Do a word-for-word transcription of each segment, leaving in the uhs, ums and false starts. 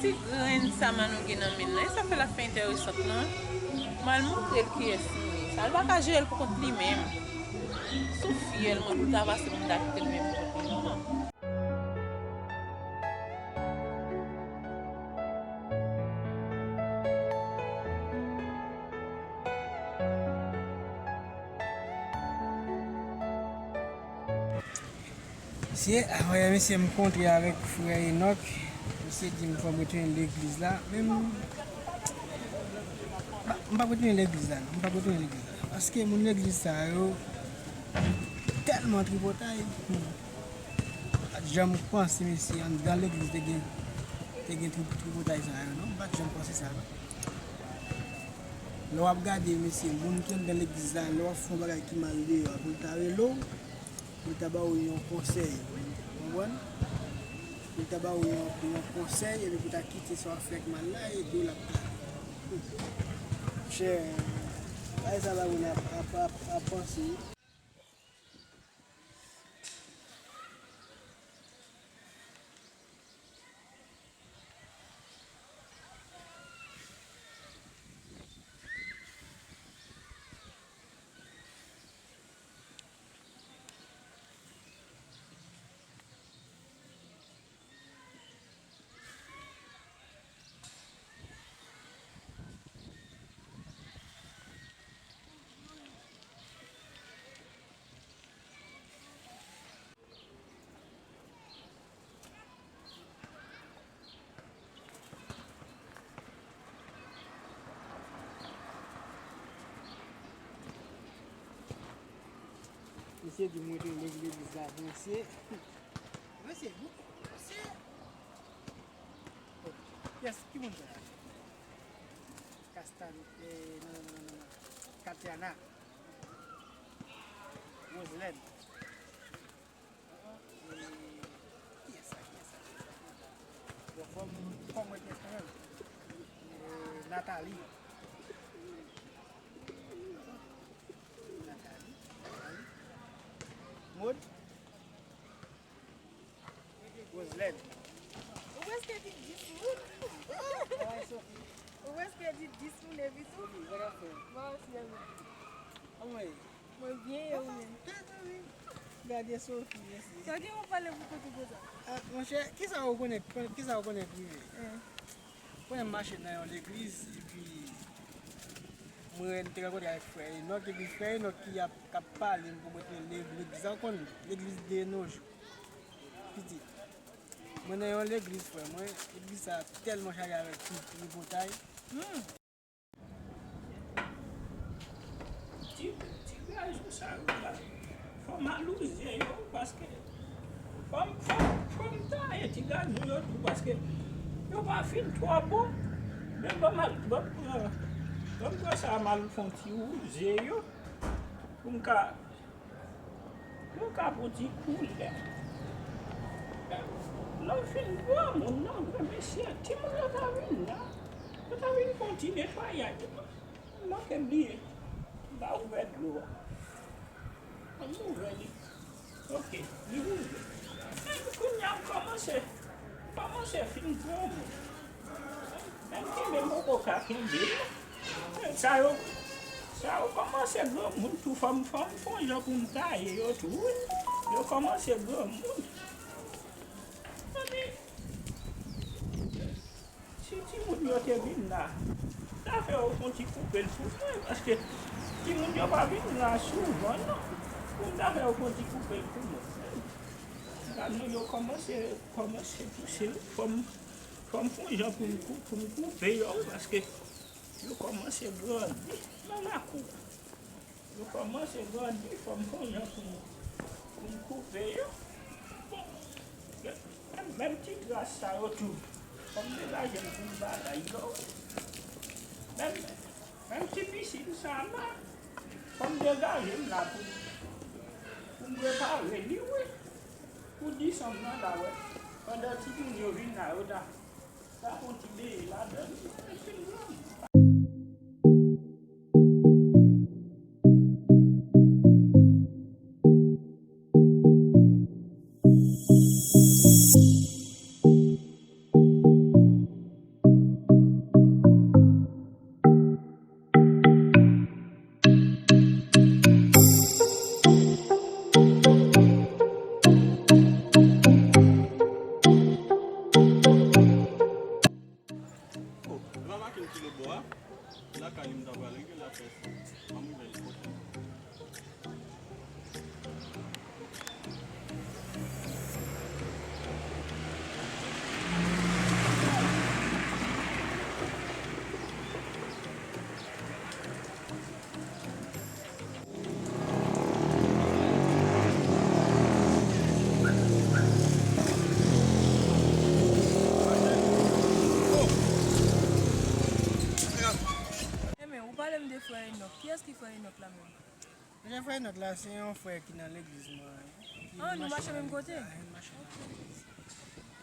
Ti grenn sa Manou gen nan men l lan, e sa fè l ap fè enteresant non. M al montre l kiyès mwen ye. Sa l pa ka jere l pou kont li menm. Sou fyèl mwen pou l ta pase pou m ta kite l menm pou kont li non. Mesye, avè mesye m kontre avèk frè Enòk. Misye di m fò m retounen legliz la. Men m, m pa, m p ap retounen legliz la non. M p ap retounen legliz la. Paske moun legliz sa yo tèlman tripotay. Hmm. M pa t janm panse mesye anndan legliz te gen, te gen tri-, tripotay sa yo non. M pa t janm panse sa non. Lè w ap gade mesye, moun ki anndan legliz la, lè w ap fè yon bagay ki mal deyò a, pou l ta rele w, pou l ta ba w yon konsèy. Ou konprann? Pou l ta ba w yon, yon konsèy, epi pou ta kite sa w ap fè k mal la, epi w l ap pale. Monchè, bagay sa pa moun ap, ap, ap, ap panse. Misye di mwen te legliz la, mesye. Mesye, mesye. Yes, ki moun sa? Kastan, eh, non, non, non, non, non. Katiana. Roselène. Eh, kiyès sa, kiyès sa, kiyès sa? Bon, fò m, fò m wè kiyès kanmenm. Eh, Nathalie. Nathalie, Nathalie. Maud. Roselène. Ou prèske di dis moun. Ou prèske di dis moun epi tou. Mwen byen, e ou menm? Gade Sophie, mesye. Sa gen yon pale pou kote konsa? Ah, monchè, kisa ou konnen, kisa ou konnen prive? Konnen m mache nan yon legliz, epi mwen te rankontre avèk frè Enòk, epi frè Enòk ki ap, k ap pale m pou mwen te legliz. Sa w konn legliz de nos jours. Pitit. Mwen nan yon legliz, frè mwen, legliz sa tèlman chaje avèk tripotay. Hmm. Ti, ti gason sa yo la, fò m alouzye yo, paske fò m, fò m, fò m taye ti gason yo tou, paske yo pa fin twò bon. Men ban m al, ban m pran, ban m pran sa m al fè yon ti wouze yo, pou m ka Yo ka pou ti koulè. Lè w fin granmoun, non, granmesye, timoun yo ta vin la. Yo ta vin fè yon ti netwayaj. M manke bliye. M pa ouvè dlo a. Ann ouvè li. Ok, li ouvè. Men kounye a m kòmanse, m kòmanse fin granmoun. Men m kenbe m poko ka kenbe. Sa yo, sa yo kòmanse granmoun tou, fò m, fò m fè yon jan pou m taye yo tou, wi. Yo kòmanse granmoun. Epi, si timoun yo te vin la, m ta fè yo fè yon ti koupe l pou mwen, paske timoun yo pa vin la souvan, non. Pou m ta fè yo fè yon ti koupe l pou mwen. Gade yo kòmanse, kòmanse pouse, wi. Fò m, fò m fè yon jan pou m kou-, pou m koupe yo, wi, paske yo kòmanse grandi nan lakou. Yo kòmanse grandi, fò m fè yon jan pou m, pou m koupe yo. Bon, menm, menm ti gras sa yo tou, fò m degaje l pou m bagay yo. Menm, menm ti pisin sa la, fò m degaje l la pou, pou m repare li, wi. Pou disanm nan la, wè. Pandan timoun yo vin la, yo ta, ta fè yon ti beye ladan l, li fin granmoun. De frè Enòk. Kiyès ki frè Enòk la menm? Monchè, frè Enòk la, se yon frè ki nan legliz mwen. Ki Ah, nou mache mache nan menm legliz kote? La, nou mache nan legliz.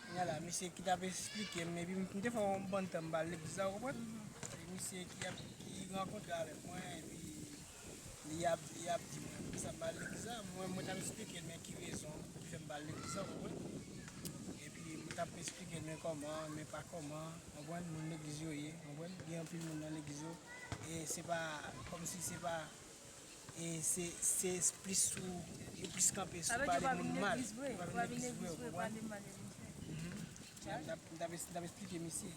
Kounye a la, misye ki t ap esplike m, epi m, m te fè yon bann tan m pa al legliz la, ou konprann? Mhm. E misye ki ap, ki rankontre avèk mwen, epi li ap, li ap di mwen, poukisa m pa al legliz la? Mwen, mwen t ap esplike l, men ki rezon ki fè m pa al legliz la, ou konprann? Epi m t ap esplike l, men kòman, men pa kòman, ou konprann? Moun legliz yo ye, ou konprann? Gen anpil moun nan legliz yo, e se pa, kòmsi se pa, e se, se plis sou, yo plis kanpe sou Avèk yo pale pa vin moun mal. Legliz vre, Yo pa vin pa vin legliz vre, legliz ou vre, konprann? Pale mal yo vin fè. Mhm. M t ap, m t ap es-, m t ap esplike misye.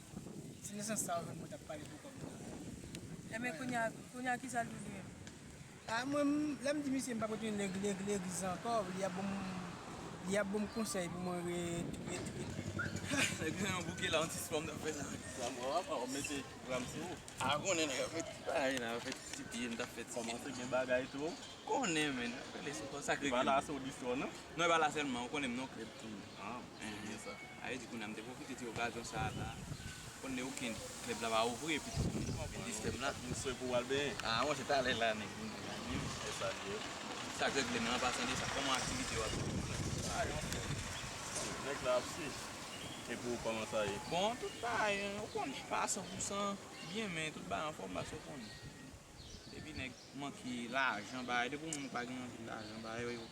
Se nan sans sa ou jwenn mwen t ap pale pou kòm nan. Enben, kounye a, kounye a, kisa l di ou li menm? A, mwen, m, lè m di misye m p ap retounen leg-, leg-, legliz ankò, li ap ban m, li ap ban m konsèy pou mwen re-, re-, re-, Nèg yo yon bouke la, yon ti spò m t ap fè la. Sa mwen w ap, w ap mete pran m sou ou. A, konnen nèg ap fè ti bagay la, ap fè ti pye, m t ap fè ti Kòmanse gen bagay tou. Konnen, men, ap rele sou kò sa k regle. Bala se yon istwa, non? Non, e pa la sèlman, ou konnen m nan klèb tou. Ah, se byen sa. Sa vle di kounye a m te pwofite ti okazyon sa a la. Konn lè okenn klèb la pa ouvri epi tou kounye a gen distèb la. Misye pou w al benyen. Ah, monchè, talè la nèg vin gade m. E sa l ye. Sa k regle, men an pasan de sa, kòman aktivite yo ap fè la? Ah, yon fè. Nèg la ap swiv. E pou ou, kòman sa ye? Bon, tout bagay, ou konnen, pa san pou san byen, men tout bagay anfòm, paske ou konnen. Depi nèg manke lajan, bagay, depi yon moun pa gen anpil lajan, bagay yo.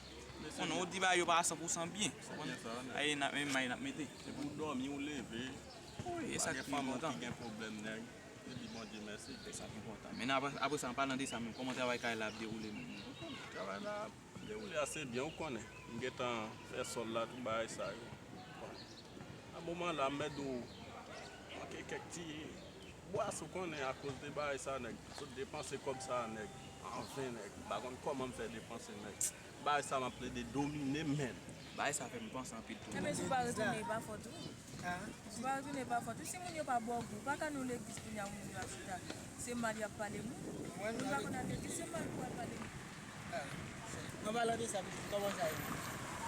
Konnen ou di bagay yo pa san pou san byen. Se byen sa, nèg. Ay, n ap, menm may n ap mete. Se pou w dòmi, ou leve. Wi, e sa ki enpòtan. Pa gen fanm ki gen pwoblèm, nèg. Yo di Bondye mèsi. E sa ki enpòtan. Men apre, apre sa, an palan de sa menm, kòman travay kay la ap dewoule menm? Travay la ap dewoule ase byen, ou konnen. M gentan fè sòl la, tout bagay sa yo. Bon. Nan moman la, m mèt di w, manke kèk ti bwas, ou konnen, akoz de bagay sa, nèg sot depanse kòb sa, nèg, anven, nèg, m pa konn kòman m fè depanse, nèg. Bagay sa, m ap plede domine, men. Bagay sa fè m panse anpil tou. Enben, si w pa retounen, e pa fòt ou. Ah. Si w pa retounen, e pa fòt ou. Si moun yo pa ba w gou, ou pa ka nan legliz kounye a, moun yo ap chita. Se mal y ap pale moun. Moun pa konn al legliz, se mal pou al pale moun. Ah, an palan de sa, pitit, kòman sa ye?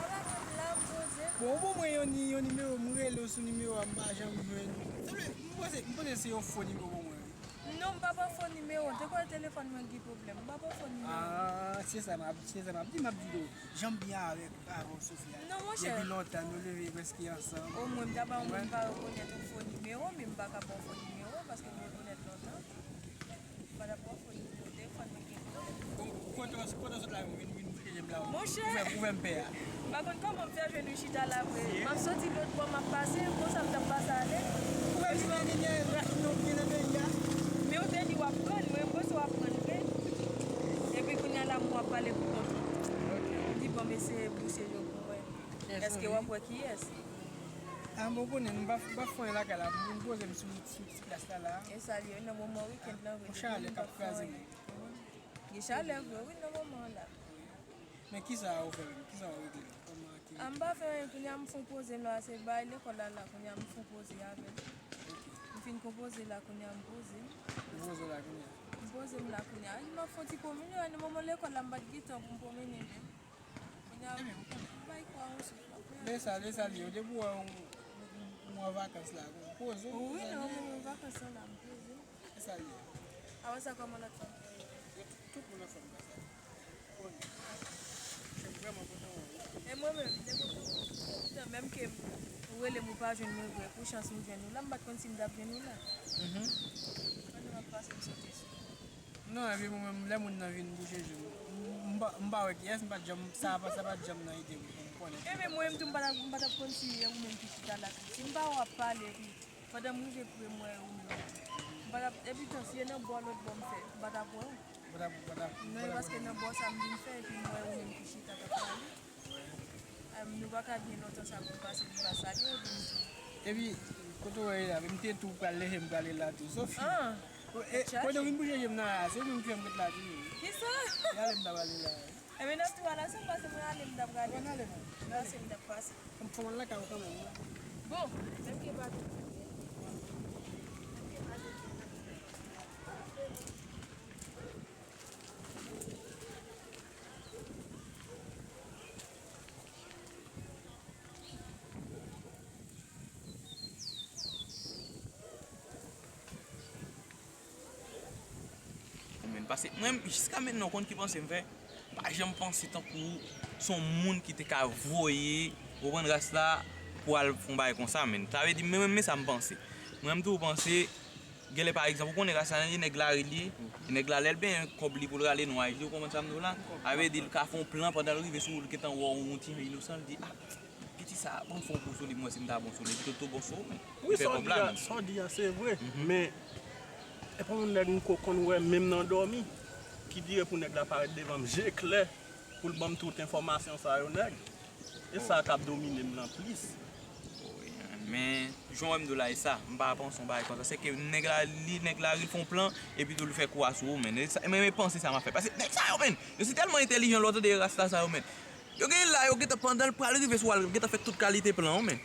Apa, mwen la, m poze. Bon, ou ban mwen yon ni-, yon nimewo, m rele w sou nimewo a, m pa janm jwenn. Sanble, m panse, m panse se yon fo nimewo ou ban mwen, wi. Non, m pa pran fo nimewo. Te kwè telefòn mwen gen pwoblèm. M pa pran fo nimewo. Ah, se sa m ap, se sa m ap di, m ap di w. Jan m byen avèk, avè w, Sofia. Non, monchè. Depi lontan, nou leve prèske ansanm. Omwen, m ta ba yon moun m pa rekonèt yon fo nimewo, men m pa ka ba w fo nimewo, paske nou rekonèt lontan. M pa t ap ba w fo nimewo telefòn, men gen pwoblèm. Bon, kote w, kote w sot la, vin, vin bouche je m la, ou, Monchè, ou fè, ou fè m pè a. M pa konn kòman m fè jwenn ou chita la vre. M ap soti lòt bò, m ap pase, konsa m t ap pase ale. Ou wè m gen, gen, gen rachin nou byen nan peyi a. Men ou te di w ap pran, mwen m panse w ap pran vre. Epi kounye a la, m w ap pale pou kont ou. Ok. M di, bon, m eseye bouche je pou mwen. Èske w ap wè kiyès? Ah, bon, konnen, m pa, m pa fè anyen lakay la. M vin poze m sou, sou ti plas la, la. E sa l ye, nan moman wikenn nan, vre, Yon chalè k ap kraze m. Gen chalè vre, wi, nan moman la. Men kisa ou fè menm? Kisa ou regle? Kòman ki Ah, m pa fè anyen, kounye a m fon poze m la, se bay lekòl la la, kounye a m fon poze avè l. Ok. M fin konpoze la, kounye a m poze m. Ou poze w la kounye a? M poze m la kounye a. M ap fon ti pwomennen, nan moman lekòl la, m pa t gen tan pou m pwomennen menm. Kounye a, Ebyen, ou konnen. M bay kwa yon souf la. Lè sa, lè sa li, yo depi w wè ou, ou, ou an vakans la, ou poze w, Wi, ou non, mwen an vakans lan la, m poze m. Lè sa li. Apre sa, kòman lòt fanm yo ye? Yo tout, tout moun anfòm konsa. Ou konnen. Chèf vrèman kontan wè w. E mwen menm, m te kontan wè w. Kontan menm ke m, ou rele m, ou pa jwenn mwen vre. Pou chans m jwenn ou la, m pa t konn si m t ap jwenn ou la. Mhm. Pandan m ap pase, m sote sou ou. Non, epi mwen menm, lè moun nan vin bouche je m, m pa, m pa wè kiyès, m pa t janm, sa pa, sa pa t janm nan ide m pou m konnen. Ebyen, mwen menm tou, m pa t ap, m pa t ap konn si e ou menm ki chita la tou. Si m pa wè w ap pale, epi pandan m rive pre m wè ou menm. M pa t ap, epi tou, si e nan bò lòt bò m fè, m pa t ap wè w. Ou pa t ap, ou pa t ap, Non, e paske nan bò sa m vin fè, epi m wè ou menm ki chita t ap pale. Em, nou pa ka gen lontan sa pou pase, nou pa salye, epi m tou. Epi, kote w ye la, m te tou pral leve, m prale la tou. Sofi, Ah, e, kote w vin bouche je m nan la, se ou menm ki fè m ret la tou. Kisa? E ale m ta prale la. Ebyen, n ap tou ala, se m pase mwen ale, m ta prale. Bon, ale, non. Pase, m t ap pase. Fò m al lakay ou kanmenm, wi. Bon, menm ke pa tou. Menm ke pa tou. Men Paske mwen, jiska mentnan, ou konn ki panse m fè? M pa janm panse tankou se yon moun ki te ka voye, ou konprann, Rasta pou al fè yon bagay konsa, menn. Sa vle di, mwen menm, men sa m panse. Mwen, m toujou panse, genlè, pa egzanp, ou konnen Rasta, se nèg lari li ye, e nèg la, lè l benyen kòb li pou l rale nwaj li, ou konprann sa m di w la? Sa vle di, l ka fè yon plan pandan l rive sou ou, l gentan wè w, yon ti jan inosan, l di, ah, piti sa, bon, fè yon bon sou li, mwen, si m ta bon sou li, pito tou bon sou ou, menn. Wi, sa w di a, sa w di a, se vre. Men, e pa yon nèg m ko konn wè, menm nan dòmi, ki dire pou nèg la parèt devan m, je klè, pou l ban m tout enfòmasyon sa yo, nèg. E sa k ap domine m nan plis. Wi, men, jan w wè m di w la, e sa, m pa panse yon bagay konsa. Se ke nèg la, li, nèg la, li fè yon plan, epi tou li fè kou a sou ou, menn. E sa, men, men panse sa m ap fè. Paske nèg sa yo, menn, yo si tèlman entèlijan, lè w tande rasta sa yo, menn. Yo gen la, yo gentan pandan l pral rive sou al, gentan fè tout kalite plan, menn.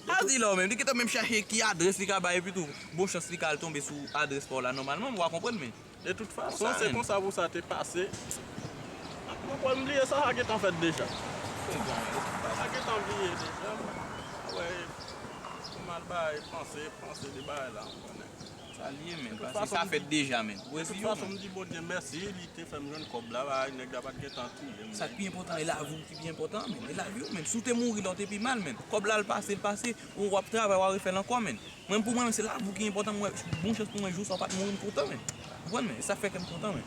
A di la, menn, li gentan menm chache ki adrès li ka bay, epi tou, bon chans li ka al tonbe sou adrès pa w la, nòmalman, w a konprann, menn. De tout fason, se konsa pou sa te pase. Mwen kwè m bliye sa, sa gentan fèt deja. Sa gentan bliye deja. Wè, pou mal bay, panse, panse de bagay la, m konnen. Sa l ye, menn, paske sa fèt deja, menn. De tout fason, m di Bondye mèsi, li te fè m jwenn kòb la, bay, nèg la pa t gentan touye m. Sa k pi enpòtan, e lavi w ki pi enpòtan, menn. E lavi w, menn. Si w te mouri la, w te pi mal, menn. Kòb la, l pase, l pase, ou w ap travay, w a refè l ankò, menn. Mwen, pou mwen, se lavi w ki enpòtan, mwen, bon chans pou mwen, jou sa w pa t mouri, m kontan, menn. Ou konprann, menn? E sa k fè kè m kontan, menn.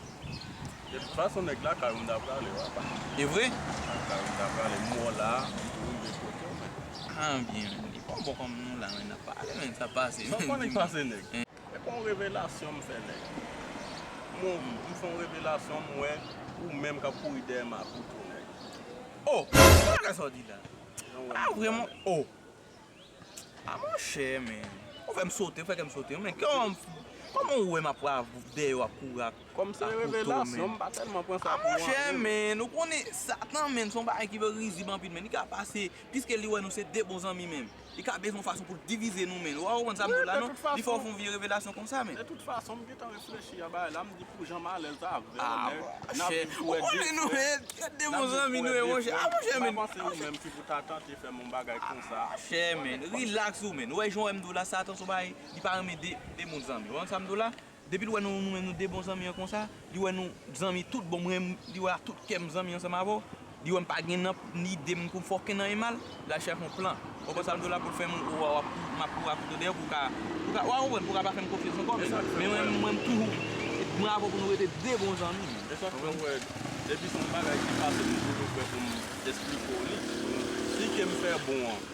De tout fason, nèg, lakay ou m ta prale, w a pa. E vre? Lakay ou m ta prale, m wè w la, m tou rive kote w, menn. Ah, byen, menn. Li pa bon kòm nou la, menn, n ap pale, menn, sa pase, menn. Sa w konnen k pase, nèg? E pa yon revelasyon m fè, nèg. Mwen, m fè yon revelasyon, m wè ou menm k ap kouri dèyè m ak kouto, nèg. Oh! Bagay sa w di la? Ah, vrèman? Oh! Ah, monchè, menn. Ou fè m sote, ou fè kè m sote, menn. Kòman, kòman ou wè m ap dèyè w ap kouri ak kouto, menn? Kòm se revelasyon, m pa tèlman pran sa pou anyen. Ah, monchè, menn, ou konnen Satan, menn, se yon bagay ki rizib anpil, menn. Li ka pase, piske li wè nou se de bon zanmi, menn. Li ka bezwen yon fason pou l divize nou, menn. Ou konprann sa m di w la, non? Li fè w fè yon vye revelasyon konsa, menn. De tout fason, m gentan reflechi a bagay la, m di pou jan m alèz avè w, nèg, n ap viv pou wè defèt, n ap viv pou wè defèt. Ah, monchè, nou, e, de bon zanmi nou ye, monchè. Ah, monchè, menn. M pa panse ou menm ki pou ta tante fè m yon bagay konsa. Ah, monchè, menn. Rilaks ou, menn. Ou wè jan w wè m di w la, Satan se yon bagay, li pa renmen de, de bon zanmi. Ou konprann sa m di w la? Depi l wè nou, nou menm nou de bon zanmi an konsa, li wè nou zanmi tout bon, mwen, li wè a tout kè m zanmi ansanm avè w, li wè m pa gen nan ide m pou m fè okenn anyen mal, l al chache yon plan. Ou konprann sa m di w la, pou l fè m, w, w, w ap, m ap kouri ak kouto dèyè w pou w ka, pou w ka, w a konprann, pou w ka pa fè m konfyans ankò, men, men mwen, mwen, m toujou, mwen avè w pou nou rete de bon zanmi. E sa k fè w wè, depi se yon bagay ki pase, m toujou prè pou m esplike w li. Si ke m fè bon an,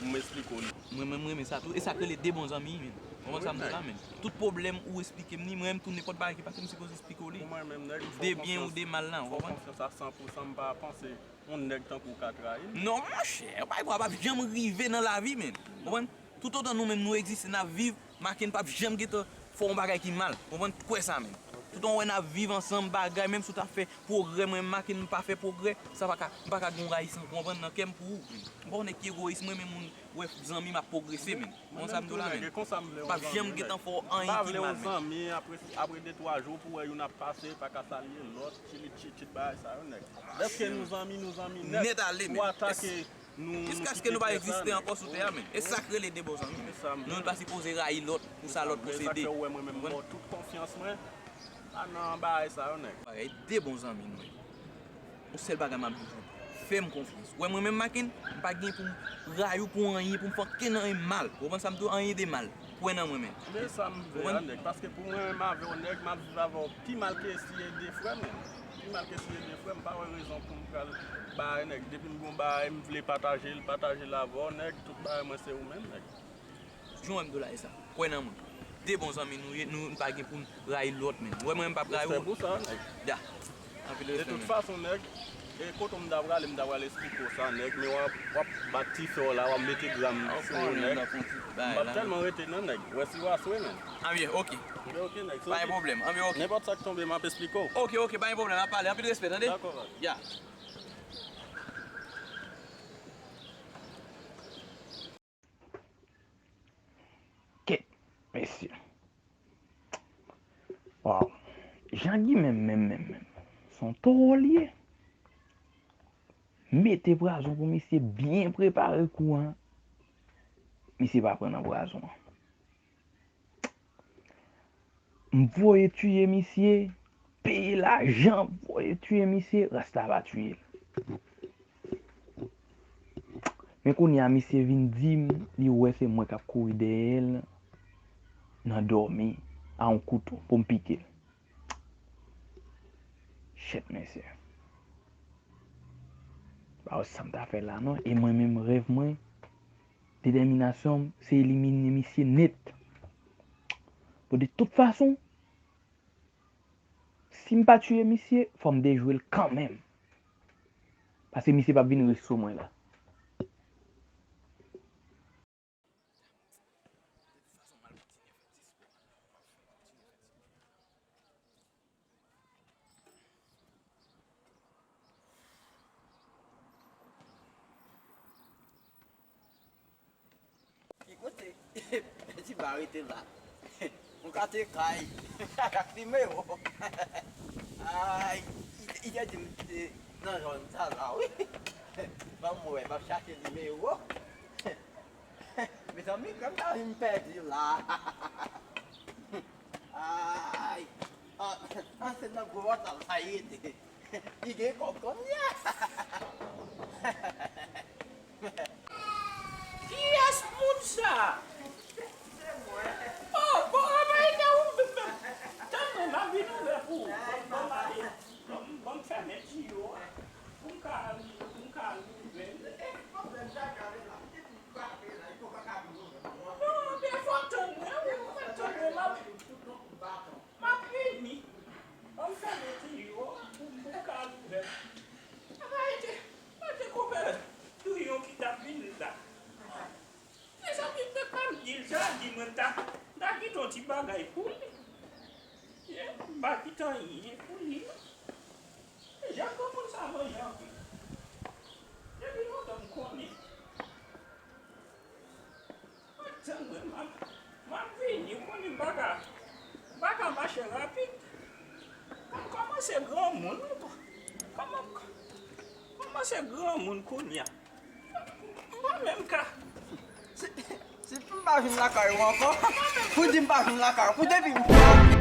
m esplike w li. Mwen menm, m renmen sa tou. E sa k rele de bon zanmi, menn. Ou konprann sa m di w la, menn? Tout pwoblèm ou esplike m li, mwen menm tou nenpòt bagay ki pase m sipoze esplike w li. Pou mwen menm, nèg, m fè w konfyans, m fè w konfyans a san pou san, m pa panse yon nèg tankou w ka trayi m. Non, monchè, bagay sa p ap janm rive nan lavi, menn. Ou konprann? Toutotan nou menm nou egziste, n ap viv, Maken p ap janm gentan fè w yon bagay ki mal. Ou konprann? Kwè sa, menn. Toutotan w wè n ap viv ansanm, bagay, menm si w ta fè pwogrè, mwen, Maken, m pa fè pwogrè, sa pa ka, m pa ka gen yon rayisans, ou konprann, nan kè m pou ou, menn. M pa yon nèg ki egoyis, mwen, men moun, wè zanmi m ap pwogrese, menn. Ou konn sa m di w la, menn. M p ap janm gentan fè w anyen ki mal, menn. M pa vle yon zanmi, apre, apre de twa jou, pou w wè youn ap pase, pa ka salye lòt, chilit chichit, bagay sa yo, nèg. Dèske nou zanmi, nou zanmi nèt. Nèt ale, menn. Pou atake nou, nou kite fè sa, nèg. Jiskaske nou pa egziste ankò sou tè a, menn. E sa k rele de bon zanmi, menn. Nou pa sipoze rayi lòt pou sa lòt posede. E sa k fè w wè mwen menm m ba w tout konfyans mwen. Pa nan bagay sa yo, nèg. Bagay, de bon zanmi nou ye. Yon sèl bagay m ap di w, fè m konfyans. Ou wè mwen menm, Maken, m pa gen pou m rayi w pou anyen, pou m fè okenn anyen mal. Ou konprann sa m di w? Anyen de mal. Kwè nan mwen menm. Men sa m vle a, nèg, paske pou mwen menm avè w, nèg, m ap viv avè w pi mal ke si e de frè m, menn. Pi mal ke si e de frè m, m pa wè rezon pou m pral bay, nèg. Depi m gen yon bagay, m vle pataje l, pataje l avè w, nèg. Tout bagay mwen se ou menm, nèg. Jan w wè m di w la, e sa. Kwè nan mwen. De bon zanmi nou ye, nou, nou pa gen pou n rayi lòt, menn. Ou wè mwen, m p ap rayi w. Respè pou sa, nèg. Ya. Anpil respè, menn. De tout fason, nèg, e kote w m ta prale, m ta pral esplike w sa, nèg, men w ap, w ap bat ti frè w la, w ap mete gram sou ou, nèg. M p ap tèlman rete non, nèg. Wè si w aswè, menn. Anbyen, oke. Anbyen, oke, nèg. Pa gen pwoblèm. Anbyen, oke. Nenpòt sa k tonbe, m ap esplike w. Oke, oke, pa gen pwoblèm, n ap pale. Anpil respè, tande? Dakò, baz. Ya. Kèt, mesye. Waw. Jean Guy menm, menm, menm, menm. Se yon towo li ye. Mete pwazon pou misye byen prepare kou an. Misye pa pran nan pwazon an. M voye tiye misye. peye lajan pou tiye misye, rasta pa tiye l. Men kounye a, misye vin di m, li wè se mwen k ap kouri dèyè l nan dòmi a yon kouto pou m pike l. Shit, mesye. Pa wè sa m ta fè la, non. E mwen menm, rèv mwen, detèminasyon m, se elimine misye nèt. Bon, de tout fason, si m pa tiye misye, fò m dejwe l kanmenm. Paske misye p ap vin res sou mwen la. Ki kote? Ti ba rete la. Mwen ka te kay. Ak nimewo. Ay, li te di m te nan zòn sa la, wi. Ban m wè, m ap chache nimewo. Mezanmi, kòm sa vin pèdi la. Ay, an, an se nan gwo wòta la ye. Li gen kòb kounye a. Kiyès moun sa? Oh, bon, anba e ta ou menm. Tann mwen, m ap vin ouvè pou ou. Bon, bon, m ale. Bon, bon, m fèmen tiyo a. Pou m ka, pou m ka ouvè. Non, defwa tann mwen, wi, ou mèt tann mwen, m ap, m ap vini. Ban m fèmen tiyo a pou m, pou m ka ouvè. Anba e te, mwen te kouvè tiyo ki t ap vini la. Mezanmi, m te pa m di l sa, di mwen ta, ta kite yon ti bagay pou li. Ye, m pa kite anyen pou li, non. Jan granmoun sa manje anpil. Depi lontan m konnen. Mwen tann mwen, m ap, m ap vini, ou konnen m pa ka, m pa ka mache rapid. Mwen kòmanse granmoun, wi, kòman, kòmanse granmoun kounye a. M pa menm ka. Si, si m pa vin lakay ou ankò, pou di m pa vin lakay ou, pou depi m